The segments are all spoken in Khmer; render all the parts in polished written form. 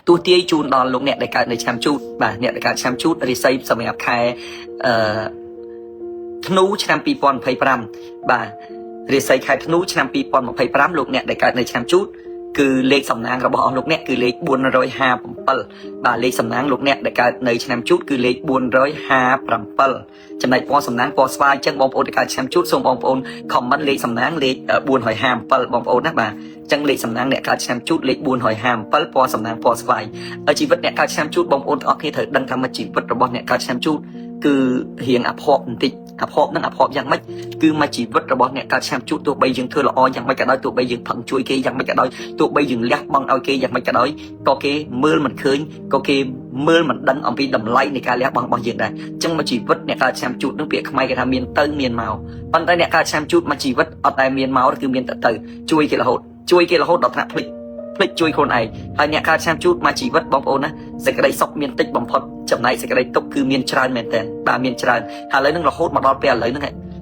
ទស្សទាយជូនដល់លោកអ្នកដែលកើតនៅឆ្នាំជូតបាទអ្នកដែលកើតឆ្នាំជូតរាសីសម្រាប់ខែអឺធ្នូឆ្នាំ2025បាទរាសីខែធ្នូឆ្នាំ2025លោកអ្នកដែលកើតនៅឆ្នាំជូតគឺលេខសំណាងរបស់អស់លោកអ្នកគឺលេខ457បាទលេខសំណាងលោកអ្នកដែលកើតនៅឆ្នាំជូតគឺលេខ457ចំណែកពណ៌សំណាងពណ៌ស្វាយអញ្ចឹងបងប្អូនដែលកើតឆ្នាំជូតសូមបងប្អូន comment លេខសំណាងលេខ457បងប្អូនណាបាទអញ្ចឹងលេខសំណាងអ្នកកើតឆ្នាំជូតលេខ457ពណ៌សំណាងពណ៌ស្វាយហើយជីវិតអ្នកកើតឆ្នាំជូតបងប្អូនទាំងអស់គ្នាត្រូវដឹងថាមកជីវិតរបស់អ្នកកើតឆ្នាំជូតគឺរៀងអភ័ព្វបន្តិចអភ័ព្វនឹងអភ័ព្វយ៉ាងម៉េចគឺមកជីវិតរបស់អ្នកកើតឆ្នាំជូតទោះបីយើងធ្វើល្អយ៉ាងម៉េចក៏ដោយទោះបីយើងផឹងជួយគេយ៉ាងម៉េចក៏ដោយទោះបីយើងលះបង់ឲ្យគេយ៉ាងម៉េចក៏ដោយក៏គេមើលមិនឃើញក៏គេមើលមិនដឹងអំពីតម្លៃនៃការលះបង់របស់យើងដែរអញ្ចឹងមកជីវិតអ្នកកើតឆ្នាំជូតនឹងពាក្យខ្មែរគេថាមានទៅមានមកប៉ុន្តែអ្នកកើតឆ្នាំជូតមកជីវិតអត់ដែលមានមកគឺមានតែទៅជួយគេរហូតជួយគេរហូតដល់ថ្នាក់ភ្លេចភ្លេចជួយខ្លួនឯងហើយអ្នកកើតឆ្នាំជូតមកជីវិតបងប្អូនណាសេចក្តីសុខមានតិចបំផុតចំណែកសេចក្តីទុក្ខគឺមានច្រើនមែនទែនបាទមានច្រើនហើយឥឡូវនឹងរហូតមកដល់ពេលឥឡូវហ្នឹ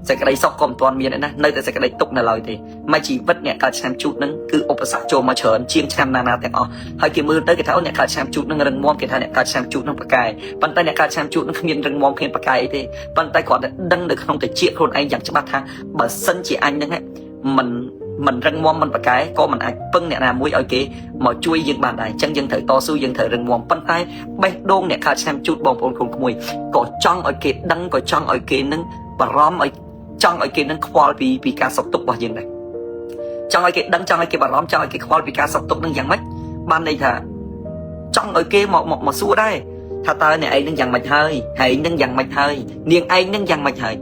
ងសេចក្តីសុខក៏មិនទាន់មានដែរណានៅតែសេចក្តីទុក្ខនៅឡើយទេមកជីវិតអ្នកកើតឆ្នាំជូតហ្នឹងគឺឧបសគ្គចូលមកច្រើនជាងឆ្នាំណាណាទាំងអស់ហើយគេមើលទៅគេថាអូអ្នកកើតឆ្នាំជូតហ្នឹងរឹងមាំគេថាអ្នកកើតឆ្នាំជូតហ្នឹងប្រកែប៉ុន្តែអ្នកកើតឆ្នាំជូតហ្នឹងគ្មានរឹងមាំគ្មានប្រកែអីទេប៉ុន្តែគ្រាន់តែដឹងនៅក្នុងតិចខ្លួនឯងយ៉ាងច្បាស់ថាបើសិនជាអញហ្នឹងមិនមិនរឹងមាំមិនប្រកែក៏មិនអាចពឹងអ្នកណាមួយឲ្យគេមកជួយយើងបានដែរអញ្ចឹងយើងត្រូវតស៊ូយើងត្រូវរឹងមាំប៉ុន្តែបេះដូងអ្នកកើតឆ្នាំជូតបងប្អូនក្មួយៗក៏ចង់ឲ្យគេដឹងក៏ចង់ឲ្យគេនឹងបារម្ភឲ្យចង់ឲ្យគេនឹងខ្វល់ពីពីការសុខទុក្ខរបស់យើងដែរចង់ឲ្យគេដឹងចង់ឲ្យគេបារម្ភចង់ឲ្យគេខ្វល់ពីការសុខទុក្ខនឹងយ៉ាងម៉េចបានន័យថាចង់ឲ្យគេមកមកមកសួរដែរថាតើអ្នកឯងនឹងយ៉ាងម៉េចហើយហើយនឹងយ៉ាងម៉េចហើយនាងឯងនឹងយ៉ាងម៉េចហើ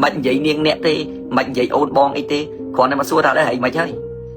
យមិននិយាយនាងអ្នកទេមិននិយាយអូនបងអីទេគ្រាន់តែមកសួរថាឯងមិនហើយ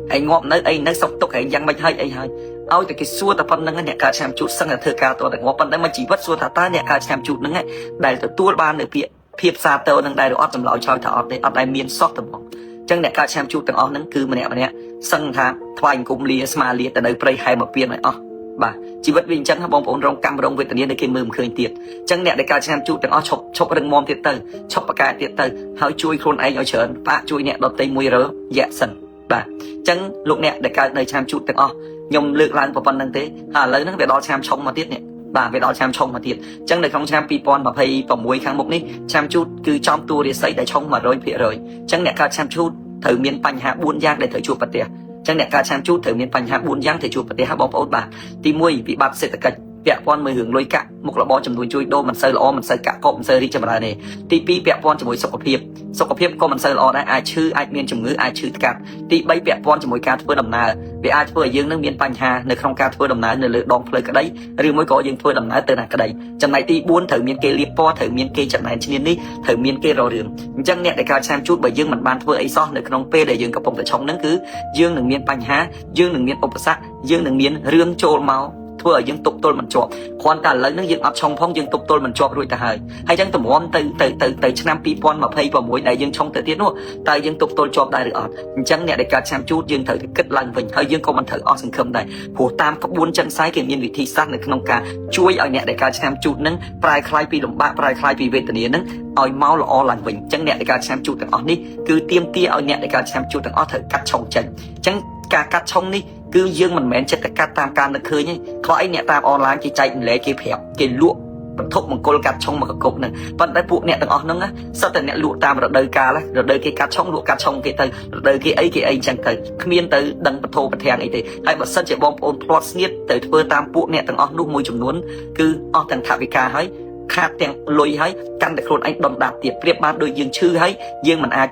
ឯងងាប់នៅអីនៅសុខទុក្ខឯងយ៉ាងម៉េចហើយអីហើយឲ្យតែគេសួរតែប៉ុណ្្នឹងអ្នកកើតឆ្នាំជូតសឹងតែធ្វើការតតែងាប់ប៉ុន្តែមកជីវិតសួរថាតើអ្នកកើតឆ្នាំជូតហ្នឹងដែលទទួលបាននៅពាក្យភាពសាទរនឹងដែរឬអត់ចម្លើយឆ្លើយថាអត់ទេអត់ដែលមានសោះតែមកអញ្ចឹងអ្នកកើតឆ្នាំជូតទាំងអស់ហ្នឹងគឺម្នាក់ម្នាក់សឹងថាថ្វាយអង្គមលាស្មាលាទៅនៅព្រៃហែមពៀនឲ្យអស់បាទជីវិតវាអញ្ចឹងបងប្អូនរងកម្មរងវេទនានៅគេមើលមិនឃើញទៀតអញ្ចឹងអ្នកដែលកើតឆ្នាំជូតទាំងអស់ឈប់ឈប់រឹងមាំទៀតទៅឈប់ប្រកែទៀតទៅហើយជួយខ្លួនឯងឲ្យច្រើនបាក់ជួយអ្នកដទៃមួយរយៈសិនបាទអញ្ចឹងលោកអ្នកដែលកើតនៅឆ្នាំជូតទាំងអស់ខ្ញុំលើកឡើងប៉ុណ្្នឹងទេហើយឥឡូវហ្នឹងវាដល់ឆ្នាំឆុងមកទៀតនេះបាទវាដល់ឆ្នាំឆុងមកទៀតអញ្ចឹងនៅក្នុងឆ្នាំ2026ខាងមុខនេះឆ្នាំជូតគឺចំតួរាសីដែលឆុង100%អញ្ចឹងអ្នកកើតឆ្នាំជូតត្រូវមានបញ្ហា4យ៉ាងដែលត្រូវជួបប្រទះអញ្ចឹងអ្នកកើតឆ្នាំជូតត្រូវមានបញ្ហា4យ៉ាងត្រូវជួបប្រទះបងប្អូនបាទទី1វិបត្តិសេដ្ឋកិច្ចពាក់ព័ន្ធមួយរឿងលុយកាក់មុខរបរចំនួនជួយដូរមិនសូវល្អមិនសូវកាក់កបមិនសូវរីកចម្រើនទេទី2ពាក់ព័ន្ធជាមួយសុខភាពសុខភាពក៏មិនសូវល្អដែរអាចឈឺអាចមានជំងឺអាចឈឺថ្កាត់ទី3ពាក់ព័ន្ធជាមួយការធ្វើដំណើរវាអាចធ្វើឲ្យយើងនឹងមានបញ្ហានៅក្នុងការធ្វើដំណើរនៅលើដងផ្លូវក្តីឬមួយក៏យើងធ្វើដំណើរទៅណាក្តីចំណែកទី4ត្រូវមានគេលៀបពណ៌ត្រូវមានគេចំណែនឈ្នាននេះត្រូវមានគេរករឿងអញ្ចឹងអ្នកដែលកើតឆ្នាំជូតបើយើងមិនបានធ្វើអីសោះនៅក្នុងពេលដែលយើងកំពុងតែឆុងហ្នឹងគឺយើងនឹងមានបញ្ហាយើងនឹងមានឧបសគ្គយើងនឹងមានរឿងចូលមកធ្វើឲ្យយើងទប់ទល់មិនជាប់គ្រាន់តែឥឡូវហ្នឹងយើងអត់ឆុងផងយើងទប់ទល់មិនជាប់រួចទៅហើយហើយចឹងតម្រាំទៅទៅទៅទៅឆ្នាំ2026ដែលយើងឆុងទៅទៀតនោះតើយើងទប់ទល់ជាប់ដែរឬអត់អញ្ចឹងអ្នកដែលកើតឆ្នាំជូតយើងត្រូវតែគិតឡើងវិញហើយយើងក៏មិនត្រូវអស់សង្ឃឹមដែរព្រោះតាមក្បួនចិនសៃគេមានវិធីសាស្ត្រនៅក្នុងការជួយឲ្យអ្នកដែលកើតឆ្នាំជូតហ្នឹងប្រែក្លាយពីលំបាកប្រែក្លាយពីវេទនាហ្នឹងឲ្យមកល្អឡើងវិញអញ្ចឹងអ្នកដែលកើតឆ្នាំជូតទាំងអស់នេះគឺទាមទារឲ្យអ្នកដែលកើតឆ្នាំជូតទាំងអស់ត្រូវកាត់ឆុងចេញអញ្ចឹងការកាត់ឆុងនេះគឺយើងមិនមែនចិត្តតែកាត់តាមការនឹកឃើញទេខ្វះអីអ្នកតាមអនឡាញគេចែកម្លែកគេប្រាប់គេលក់វត្ថុមង្គលកាត់ឆុងមកកកហ្នឹងប៉ុន្តែពួកអ្នកទាំងអស់ហ្នឹងសិតតែអ្នកលក់តាមរដូវកាលរដូវគេកាត់ឆុងលក់កាត់ឆុងគេទៅរដូវគេអីគេអីចឹងទៅគ្មានទៅដឹងពធប្រធាំងអីទេហើយបើសិនជាបងប្អូនភ្លាត់ស្ងៀតទៅធ្វើតាមពួកអ្នកទាំងអស់នោះមួយចំនួនគឺអស់ទាំងថវិកាហើយខាតទាំងលុយហើយកាន់តែខ្លួនឯងដុនដាបទៀតប្រៀបបានដូចយើងឈឺហើយយើងមិនអាច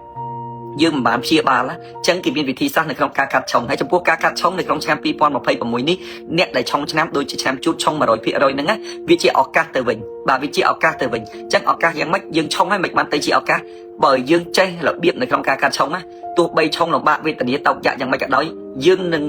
យើងមិនបានព្យាបាលអញ្ចឹងគេមានវិធីសាស្ត្រនៅក្នុងការកាត់ឆុងហើយចំពោះការកាត់ឆុងនៅក្នុងឆ្នាំ2026នេះអ្នកដែលឆុងឆ្នាំដូចជាឆ្នាំជូតឆុង100%ហ្នឹងណាវាជាឱកាសទៅវិញបាទវាជាឱកាសទៅវិញអញ្ចឹងឱកាសយ៉ាងម៉េចយើងឆុងហើយមិនបានទៅជាឱកាសបើយើងចេះរបៀបនៅក្នុងការកាត់ឆុងណាទោះបីឆុងលំបាកវេទនាតោកយ៉ាក់យ៉ាងម៉េចក៏ដោយយើងនឹ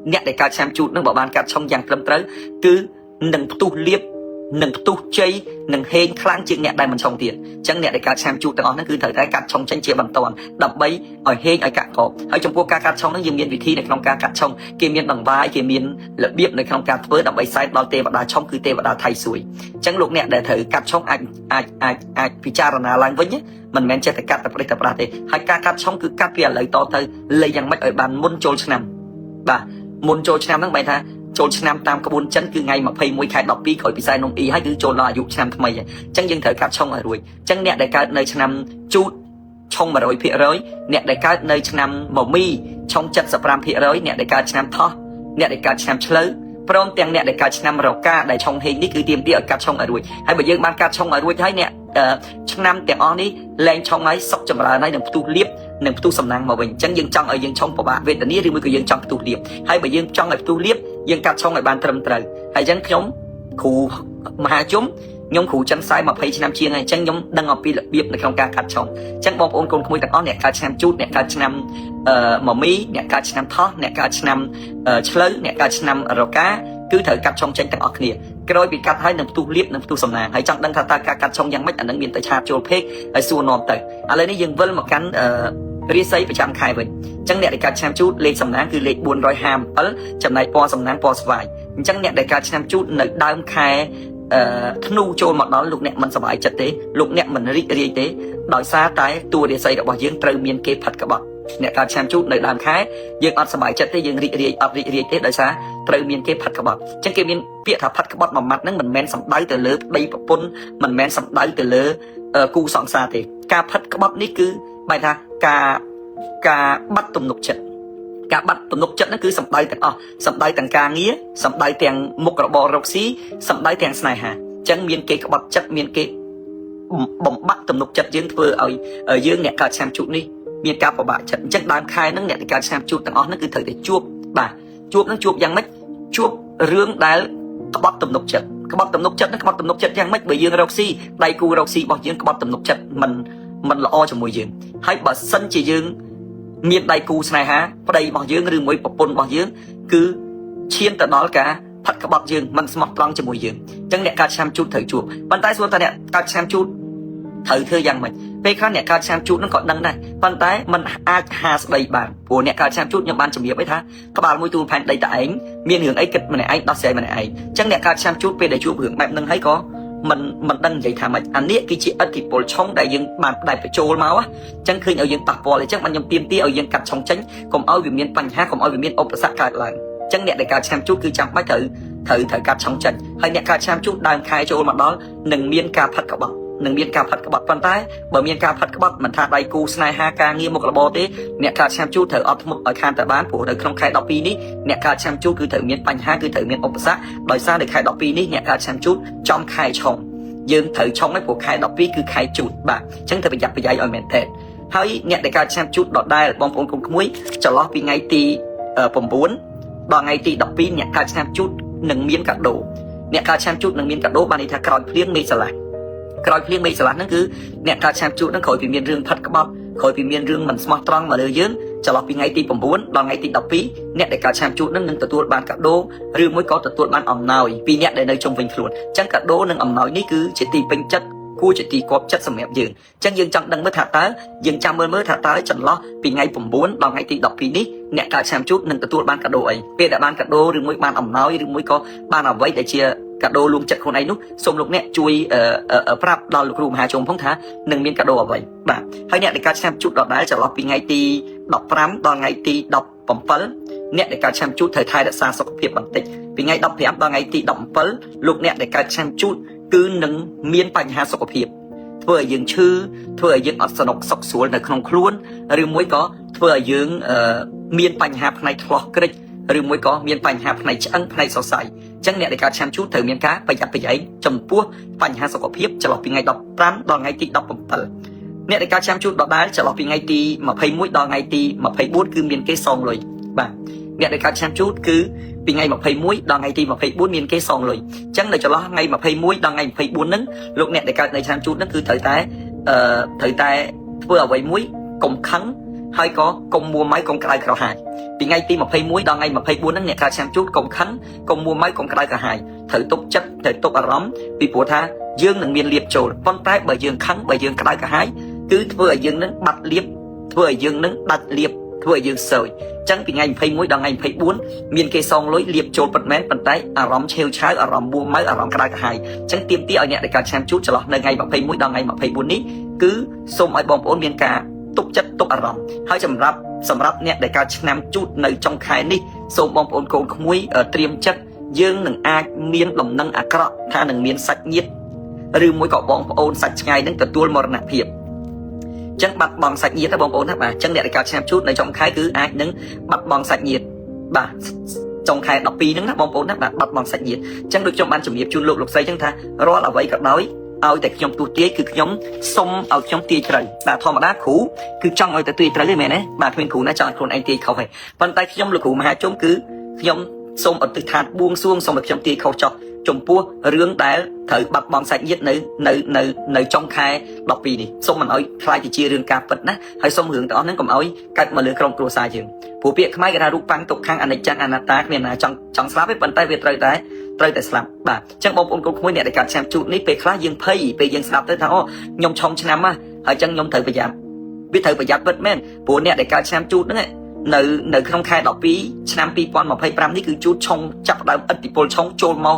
ងអ្នកដែលកើតឆ្នាំជូតនឹងបើបានកាត់ឆុងយ៉ាងត្រឹមត្រូវគឺនឹងផ្ទុះលៀបនឹងផ្ទុះជ័យនឹងហេងខ្លាំងជាងអ្នកដែលមិនឆុងទៀតអញ្ចឹងអ្នកដែលកើតឆ្នាំជូតទាំងអស់ហ្នឹងគឺត្រូវតែកាត់ឆុងចេញជាបន្ទាន់ដើម្បីឲ្យហេងឲ្យកាក់កបហើយចំពោះការកាត់ឆុងហ្នឹងយើងមានវិធីនៅក្នុងការកាត់ឆុងគេមានដង្វាយគេមានរបៀបនៅក្នុងការធ្វើដើម្បីសែនដល់ទេវតាឆុងគឺទេវតាថៃសួយអញ្ចឹងលោកអ្នកដែលត្រូវកាត់ឆុងអាចអាចអាចអាចពិចារណាឡើងវិញមិនមែនចេះតែកាត់តែប្រេះតែប្រាស់ទេហើយការកាត់ឆុងគឺកាត់ពីឥឡូវតទៅលេយ៉ាងម៉េចឲ្យបានមុនចូលឆ្នាំបាទមុនចូលឆ្នាំហ្នឹងបែរថា ចូលឆ្នាំតាមក្បួនចិនគឺថ្ងៃ21ខែ12ក្រោយពីសែននំអ៊ីហើយគឺចូលដល់អាយុឆ្នាំថ្មីហើយអញ្ចឹងយើងត្រូវកាត់ឆុងឲ្យរួចអញ្ចឹងអ្នកដែលកើតនៅឆ្នាំជូតឆុង100%អ្នកដែលកើតនៅឆ្នាំមមីឆុង75%អ្នកដែលកើតឆ្នាំថោះអ្នកដែលកើតឆ្នាំឆ្លូវព្រមទាំងអ្នកដែលកើតឆ្នាំរកាដែលឆុងហេងនេះគឺទាមទារឲ្យកាត់ឆុងឲ្យរួចហើយបើយើងបានកាត់ឆុងឲ្យរួចហើយអ្នកឆ្នាំទាំងអស់នេះលែងឆុងហើយសុកចម្រើនហើយនឹងផ្ទុះលៀបនិងផ្ទុះសំណាងមកវិញអញ្ចឹងយើងចង់ឲ្យយើងឆុងពិបាកវេទនាឬមួយក៏យើងចង់ផ្ទុះលៀបហើយបើយើងចង់ឲ្យផ្ទុះលៀបយើងកាត់ឆុងឲ្យបានត្រឹមត្រូវហើយអញ្ចឹងខ្ញុំគ្រូមហាជុំខ្ញុំគ្រូចិនខ្សែ20ឆ្នាំជាងហើយអញ្ចឹងខ្ញុំដឹងអំពីរបៀបនៅក្នុងការកាត់ឆុងអញ្ចឹងបងប្អូនកូនក្មួយទាំងអស់អ្នកកើតឆ្នាំជូតអ្នកកើតឆ្នាំមមីអ្នកកើតឆ្នាំថោះអ្នកកើតឆ្នាំឆ្លូវអ្នកកើតឆ្នាំរកាគឺត្រូវកាត់ឆុងចេញទាំងអស់គ្នាក្រោយពីកាត់ហើយនឹងផ្ទុះលៀបនិងផ្ទុះសំណាងហើយចង់ដឹងថាតើការកាត់ឆុងយ៉ាងម៉េចអានឹងមានតែឆាតចូលពេកហើយសួរនាំទៅឥឡូវនេះយើងវិលមកកាន់រាសីប្រចាំខែវិញអញ្ចឹងអ្នកដែលកើតឆ្នាំជូតលេខសំណាងគឺលេខ457ចំណែកពណ៌សំណាងពណ៌ស្វាយអញ្ចឹងអ្នកដែលកើតឆ្នាំជូតនៅដើមខែធ្នូចូលមកដល់លោកអ្នកមិនសប្បាយចិត្តទេលោកអ្នកមិនរីករាយទេដោយសារតែតួរាសីរបស់យើងត្រូវមានគេផាត់ក្បត់អ្នកកើតឆ្នាំជូតនៅដើមខែយើងអត់សប្បាយចិត្តទេយើងរីករាយអត់រីករាយទេដោយសារត្រូវមានគេផាត់ក្បត់អញ្ចឹងគេមានពាក្យថាផាត់ក្បត់មួយម៉ាត់ហ្នឹងមិនមែនសំដៅទៅលើប្តីប្រពន្ធមិនមែនសំដៅទៅលើគូសង្សារទេការផាត់ក្បត់នេះគឺបែរថាការបាត់ទំនុកចិត្តការបាត់ទំនុកចិត្តហ្នឹងគឺសំដៅទាំងអស់សំដៅទាំងការងារសំដៅទាំងមុខរបររកស៊ីសំដៅទាំងស្នេហាអញ្ចឹងមានគេក្បត់ចិត្តមានគេបំបាក់ទំនុកចិត្តយើងធ្វើឲ្យយើងអ្នកកើតឆ្នាំជូតនេះមានការពិបាកចិត្តអញ្ចឹងដើមខែហ្នឹងអ្នកដែលកើតឆ្នាំជូតទាំងអស់ហ្នឹងគឺត្រូវតែជួបបាទជួបហ្នឹងជួបយ៉ាងម៉េចជួបរឿងដែលក្បត់ទំនុកចិត្តក្បត់ទំនុកចិត្តហ្នឹងក្បត់ទំនុកចិត្តយ៉ាងម៉េចបើយើងរកស៊ីដៃគូរកស៊ីរបស់យើងក្បត់ទំនុកចិត្តមិនល្អជាមួយយើងហើយបើសិនជាយើងមានដៃគូស្នេហាប្តីរបស់យើងឬមួយប្រពន្ធរបស់យើងគឺឈានទៅដល់ការផាត់ក្បត់យើងមិនស្មោះត្រង់ជាមួយយើងអញ្ចឹងអ្នកកើតឆ្នាំជូតត្រូវជួបប៉ុន្តែសួរថាអ្នកកើតឆ្នាំជូតត្រូវធ្វើយ៉ាងម៉េចពេលខ្លះអ្នកកើតឆ្នាំជូតនឹងក៏ដឹងដែរប៉ុន្តែมันអាចហាស្ដីបានព្រោះអ្នកកើតឆ្នាំជូតខ្ញុំបានជំរាបអីថាក្បាលមួយទូលផែនដីតែឯងមានរឿងអីគិតម្នាក់ឯងដោះស្រាយម្នាក់ឯងអញ្ចឹងអ្នកកើតឆ្នាំជូតពេលដែលជួបរឿងបែបហ្នឹងហើយក៏មិនដឹងនិយាយថាម៉េចអានេះគឺជាឥទ្ធិពលឆុងដែលយើងបានដែលបញ្ចូលមកអញ្ចឹងឃើញឲ្យយើងប៉ះពាល់អញ្ចឹងបានខ្ញុំទាមទារឲ្យយើងកាត់ឆុងចេញកុំឲ្យវាមានបញ្ហាកុំឲ្យវាមានឧបសគ្គកើតឡើងអញ្ចឹងអ្នកដែលកើតឆ្នាំជូតគឺចាំបាច់ត្រូវត្រូវត្រូវកាត់ឆុងចេញហើយអ្នកកើតឆ្នាំជូតដើមខែចូលមកដល់នឹងមានការផាត់ក្បត់នឹងមានការផាត់ក្បត់ប៉ុន្តែបើមានការផាត់ក្បត់មិនថាដៃគូស្នេហាការងារមុខរបរទេអ្នកកើតឆ្នាំជូតត្រូវអត់ធ្មត់ឲ្យខានតែបានព្រោះនៅក្នុងខែ12នេះអ្នកកើតឆ្នាំជូតគឺត្រូវមានបញ្ហាគឺត្រូវមានឧបសគ្គដោយសារនៅខែ12នេះអ្នកកើតឆ្នាំជូតចំខែឆុងយើងត្រូវឆុងហើយព្រោះខែ12គឺខែជូតបាទអញ្ចឹងត្រូវប្រយ័ត្នប្រយែងឲ្យមែនទែនហើយអ្នកដែលកើតឆ្នាំជូតដដែលបងប្អូនកុំក្មួយចន្លោះពីថ្ងៃទី9ដល់ថ្ងៃទី12អ្នកកើតឆ្នាំជូតនឹងមានកាដូអ្នកកើតឆ្នាំជូតនឹងមានកាដូបានន័យថាក្រោយភ្លៀងមេឃស្រឡះក្រោយភ្លៀងមេឃស្រឡះហ្នឹងគឺអ្នកកើតឆ្នាំជូតហ្នឹងក្រោយពីមានរឿងផាត់ក្បត់ក្រោយពីមានរឿងមិនស្មោះត្រង់មកលើយើងចន្លោះពីថ្ងៃទី9ដល់ថ្ងៃទី12អ្នកដែលកើតឆ្នាំជូតហ្នឹងនឹងទទួលបានកាដូឬមួយក៏ទទួលបានអំណោយពីអ្នកដែលនៅជុំវិញខ្លួនអញ្ចឹងកាដូនិងអំណោយនេះគឺជាទីពេញចិត្តគួរជាទីគាប់ចិត្តសម្រាប់យើងអញ្ចឹងយើងចង់ដឹងមើលថាតើយើងចាំមើលមើលថាតើចន្លោះពីថ្ងៃ9ដល់ថ្ងៃទី12នេះអ្នកកើតឆ្នាំជូតនឹងទទួលបានកាដូអីពេលដែលបានកាដូឬមួយបានអំណោយឬមួយក៏បានអ្វីដែលជាកាដូលួងចិត្តខ្លួនឯងនោះសូមលោកអ្នកជួយប្រាប់ដល់លោកគ្រូមហាជុំផងថានឹងមានកាដូអ្វីបាទហើយអ្នកដែលកើតឆ្នាំជូតដដែលចន្លោះពីថ្ងៃទី15ដល់ថ្ងៃទី17អ្នកដែលកើតឆ្នាំជូតត្រូវថែរក្សាសុខភាពបន្តិចពីថ្ងៃ15ដល់ថ្ងៃទី17លោកអ្នកដែលកើតឆ្នាំជូតគឺនឹងមានបញ្ហាសុខភាពធ្វើឲ្យយើងឈឺធ្វើឲ្យយើងអត់សនុកសុខស្រួលនៅក្នុងខ្លួនឬមួយក៏ធ្វើឲ្យយើងមានបញ្ហាផ្នែកឆ្លោះក្រិចឬមួយក៏មានបញ្ហាផ្នែកឆ្អឹងផ្នែកសរសៃអញ្ចឹងអ្នកដែលកើតឆ្នាំជូតត្រូវមានការប្រយ័ត្នប្រយែងចំពោះបញ្ហាសុខភាពចន្លោះពីថ្ងៃ15ដល់ថ្ងៃទី17អ្នកដែលកើតឆ្នាំជូតដដែលចន្លោះពីថ្ងៃទី21ដល់ថ្ងៃទី24គឺមានគេសងលុយបាទអ្នកដែលកើតឆ្នាំជូតគឺពីថ្ងៃ21ដល់ថ្ងៃទី24មានគេសងលុយអញ្ចឹងនៅចន្លោះថ្ងៃ21ដល់ថ្ងៃ24ហ្នឹងលោកអ្នកដែលកើតនៅឆ្នាំជូតហ្នឹងគឺត្រូវតែត្រូវតែធ្វើអ្វីមួយកុំខឹងហើយក៏កុំមួម៉ៅកុំក្តៅក្រហាយពីថ្ងៃទី21ដល់ថ្ងៃ24ហ្នឹងអ្នកកើតឆ្នាំជូតកុំខឹងកុំមួម៉ៅកុំក្តៅក្រហាយត្រូវទុកចិត្តត្រូវទុកអារម្មណ៍ពីព្រោះថាយើងនឹងមានលៀបចូលប៉ុន្តែបើយើងខឹងបើយើងក្តៅក្រហាយគឺធ្វើឲ្យយើងនឹងបាត់លៀបធ្វើឲ្យយើងនឹងដាច់លៀបធ្វើឲ្យយើងសើចអញ្ចឹងពីថ្ងៃ21ដល់ថ្ងៃ24មានគេសងលុយលៀបចូលពិតមែនប៉ុន្តែអារម្មណ៍ឆេវឆាវអារម្មណ៍មួម៉ៅអារម្មណ៍ក្តៅក្រហាយអញ្ចឹងទាមទារឲ្យអ្នកដែលកើតឆ្នាំជូតចន្លោះនៅថ្ងៃ21ដល់ថ្ងៃ24នេះគឺសូមឲ្យបងប្អូនមានការទុកចិត្តទុកអារម្មណ៍ហើយសម្រាប់អ្នកដែលកើតឆ្នាំជូតនៅចុងខែនេះ សូមបងប្អូនកូនក្មួយត្រៀមចិត្តយើងនឹងអាចមានដំណឹងអាក្រក់ថានឹងមានសាច់ញាតិឬមួយក៏បងប្អូនសាច់ឆ្ងាយនឹងទទួលមរណភាពចឹងបាត់បង់សាច់ញាតិណាបងប្អូនណាបាទចឹងអ្នកដែលកើតឆ្នាំជូតនៅចុងខែគឺអាចនឹងបាត់បង់សាច់ញាតិបាទចុងខែ12ហ្នឹងណាបងប្អូនណាបាទបាត់បង់សាច់ញាតិចឹងដូចខ្ញុំបានជំរាបជូនលោកលោកស្រីចឹងថារាល់អ្វីក៏ដោយឲ្យតែខ្ញុំទូទាយគឺខ្ញុំសុំឲ្យខ្ញុំទាយត្រូវបាទធម្មតាគ្រូគឺចង់ឲ្យតែទាយត្រូវទេមែនទេបាទគ្មានគ្រូណាចង់ឲ្យខ្លួនឯងទាយខុសទេប៉ុន្តែខ្ញុំលោកគ្រូមហាជុំគឺខ្ញុំសូមអធិដ្ឋានបួងសួងសូមឲ្យខ្ញុំទាយខុសចោះចំពោះរឿងដែលត្រូវបាត់បង់សាច់ញាតិនៅនៅនៅនៅចុងខែ12នេះសូមមិនឲ្យខ្លាយទៅជារឿងការពិតណាហើយសូមរឿងទាំងអស់ហ្នឹងកុំឲ្យកើតមកលើក្រុមគ្រួសារយើងព្រោះពាក្យខ្មែរគេថារូបបាំងទុកខាងអនិច្ចំអនត្តាគ្មានណាចង់ចង់ស្លាប់ទេប៉ុន្តែវាត្រូវតែត្រូវតែស្លាប់បាទអញ្ចឹងបងប្អូនកូនក្មួយអ្នកដែលកើតឆ្នាំជូតនេះពេលខ្លះយើងភ័យពេលយើងស្លាប់ទៅថាអូខ្ញុំឆុងឆ្នាំហ่ะហើយអញ្ចឹងខ្ញុំត្រូវប្រយ័ត្នវាត្រូវប្រយ័ត្នពិតមែនព្រោះអ្នកដែលកើតឆ្នាំជូតហ្នឹងនៅនៅក្នុងខែ12ឆ្នាំ2025នេះគឺជូតឆុងចាប់ផ្ដើមឥទ្ធិពលឆុងចូលមក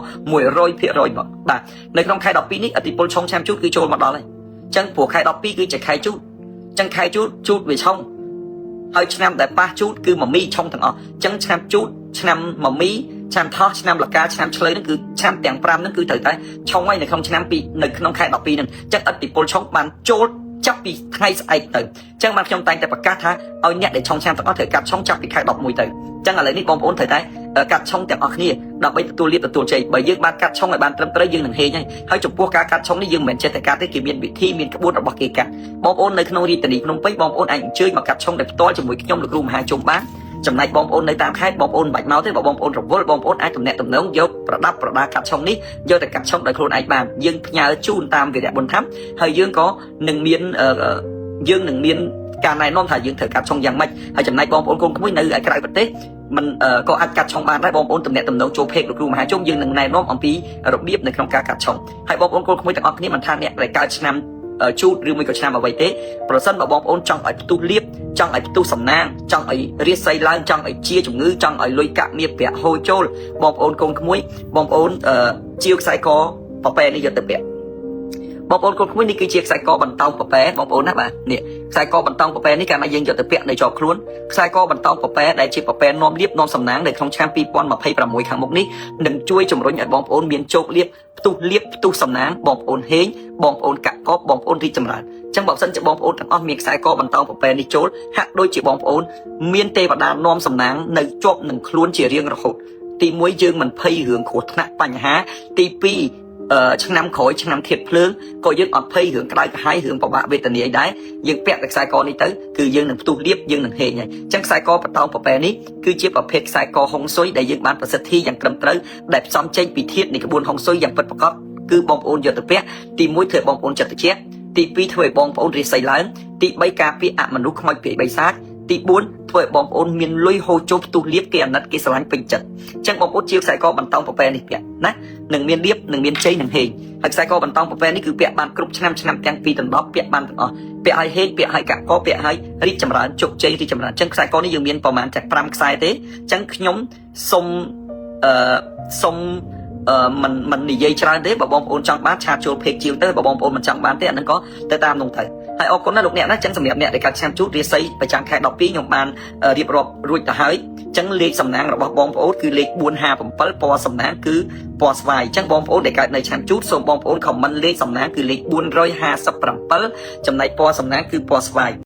100%មកបាទនៅក្នុងខែ12នេះឥទ្ធិពលឆុងឆ្នាំជូតគឺចូលមកដល់ហើយអញ្ចឹងព្រោះខែ12គឺជាខែជូតអញ្ចឹងខែជូតជូតវាឆុងហើយឆ្នាំដែលប៉ះជូតគឺមមីឆុងទាំងអស់អញ្ចឹងឆ្នាំជូតឆ្នាំមមីឆ្នាំថោះឆ្នាំលកាឆ្នាំឆ្លូវហ្នឹងគឺឆ្នាំទាំង5ហ្នឹងគឺត្រូវតែឆុងហើយនៅក្នុងឆ្នាំ2នៅក្នុងខែ12ហ្នឹងអញ្ចឹងឥទ្ធិពលឆុងបានចូលចាប់ពីថ្ងៃស្អែកទៅអញ្ចឹងបានខ្ញុំតែងតែប្រកាសថាឲ្យអ្នកដែលឆុងឆ្នាំទាំងអស់ត្រូវកាត់ឆុងចាប់ពីខែ11ទៅអញ្ចឹងឥឡូវនេះបងប្អូនត្រូវតែកាត់ឆុងទាំងអស់គ្នាដើម្បីទទួលលាភទទួលជ័យបើយើងបានកាត់ឆុងឲ្យបានត្រឹមត្រូវយើងនឹងហេងហើយហើយចំពោះការកាត់ឆុងនេះយើងមិនមែនចេះតែកាត់ទេគេមានវិធីមានក្បួនរបស់គេកាត់បងប្អូននៅក្នុងរាជធានីភ្នំពេញបងប្អូនអាចអញ្ជើញមកកាត់ឆុងដោយផ្ទាល់ជាមួយខ្ញុំលោកគ្រូមហាជុំបានចំណែកបងប្អូននៅតាមខេត្តបងប្អូនមិនបាច់មកទេបើបងប្អូនរវល់បងប្អូនអាចទំនាក់ទំនងយកប្រដាប់ប្រដាកាត់ឆុងនេះយកទៅកាត់ឆុងដោយខ្លួនឯងបានយើងផ្ញើជូនតាមវីរៈបុណ្យធម្មហើយយើងក៏នឹងមានយើងនឹងមានការណែនាំថាយើងត្រូវកាត់ឆុងយ៉ាងម៉េចហើយចំណែកបងប្អូនកូនក្មួយនៅឯក្រៅប្រទេសមិនក៏អាចកាត់ឆុងបានដែរបងប្អូនទំនាក់ទំនងចូល page លោកគ្រូមហាជុំយើងនឹងណែនាំអំពីរបៀបនៅក្នុងការកាត់ឆុងហើយបងប្អូនកូនក្មួយទាំងអស់គ្នាមិនថាអ្នកដែលកើតឆ្នាំជូតឬមួយក៏ឆ្នាំអ្វីទេប្រសិនបើបងប្អូនចង់ឲ្យផ្ទុះលៀបចង់ឲ្យផ្ទុះសំណាងចង់ឲ្យរាសីឡើងចង់ឲ្យជាជំងឺចង់ឲ្យលុយកាក់មៀបប្រាក់ហូរចូលបងប្អូនកូនក្មួយបងប្អូនជាវខ្សែកប៉ប៉ែនេះយកទៅពាក់បងប្អូនកូនក្មួយនេះគឺជាខ្សែកបន្តោងប៉ប៉ែបងប្អូនណាបាទនេះខ្សែកបន្តោងប៉ប៉ែនេះកាលណាយើងយកទៅពាក់នៅជាប់ខ្លួនខ្សែកបន្តោងប៉ប៉ែដែលជាប៉ប៉ែនាំលៀបនាំសំណាងនៅក្នុងឆ្នាំ2026ខាងមុខនេះនឹងជួយជំរុញឲ្យបងប្អូនមានជោគលាភផ្ទុះលៀបផ្ទុះសំណាងបងប្អូនហេងបងប្អូនកាក់កបបងប្អូនរីកចម្រើនចឹងបើសិនជាបងប្អូនទាំងអស់មានខ្សែកបន្តោងប៉ប៉ែនេះចូលហាក់ដូចជាបងប្អូនមានទេវតានាំសំណាងនៅជាប់នឹងខ្លួនជារៀងរហូតទី1យើងមិនភ័យរឿងគ្រោះថ្នាក់បញ្ហាទី2ឆ្នាំក្រោយឆ្នាំធាតភ្លើងក៏យើងអត់ភ័យរឿងក្តៅក្រហាយរឿងពិបាកវេទនាដែរយើងពាក់តែខ្សែកនេះទៅគឺយើងនឹងផ្ទុះលៀបយើងនឹងហេងហើយអញ្ចឹងខ្សែកបន្តោងប៉ប៉ែនេះគឺជាប្រភេទខ្សែកហុងស៊ុយដែលយើងបានប្រសិទ្ធិយ៉ាងត្រឹមត្រូវដែលផ្សំចេញពីធាតុនៃក្បួនហុងស៊ុយយ៉ាងពិតប្រាកដគឺបងប្អូនយកទៅពាក់ទី1ធ្វើឲ្យបងប្អូនចិត្តត្រជាក់ទី2ធ្វើឲ្យបងប្អូនរាសីឡើងទី3ការពារអមនុស្សខ្មោចព្រាយបិសាចទី4ធ្វើឲ្យបងប្អូនមានលុយហូរចូលផ្ទុះលៀបគេអាណិតគេស្រឡាញ់ពេញចិត្តអញ្ចឹងបងប្អូនជាខ្សែកបន្តោងប៉ប៉ែនេះពាក់ណានឹងមានលៀបនឹងមានជ័យនឹងហេងហើយខ្សែកបន្តោងប៉ប៉ែនេះគឺពាក់បានគ្រប់ឆ្នាំឆ្នាំទាំងពីរដណ្ដប់ពាក់បានទាំងអស់ពាក់ឲ្យហេងពាក់ឲ្យកាក់កពាក់ឲ្យរីកចម្រើនជោគជ័យរីកចម្រើនអញ្ចឹងខ្សែកនេះយើងមានប្រហែលតែ5ខ្សែទេអញ្ចឹងខ្ញុំសុំអឺសុំអឺមិនមិននិយាយច្រើនទេបើបងប្អូនចង់បាន chat ចូល page ជាវទៅបើបងប្អូនមិនចង់បានទេអាហ្នឹងក៏ទៅតាមនោះទៅហើយអរគុណណាស់លោកអ្នកណាចឹងសម្រាប់អ្នកដែលកើតឆ្នាំជូតរាសីប្រចាំខែ12ខ្ញុំបានរៀបរាប់រួចទៅហើយចឹងលេខសំណាងរបស់បងប្អូនគឺលេខ457ពណ៌សំណាងគឺពណ៌ស្វាយចឹងបងប្អូនដែលកើតនៅឆ្នាំជូតសូមបងប្អូន comment លេខសំណាងគឺលេខ457ចំណែកពណ៌សំណាងគឺពណ៌ស្វាយ។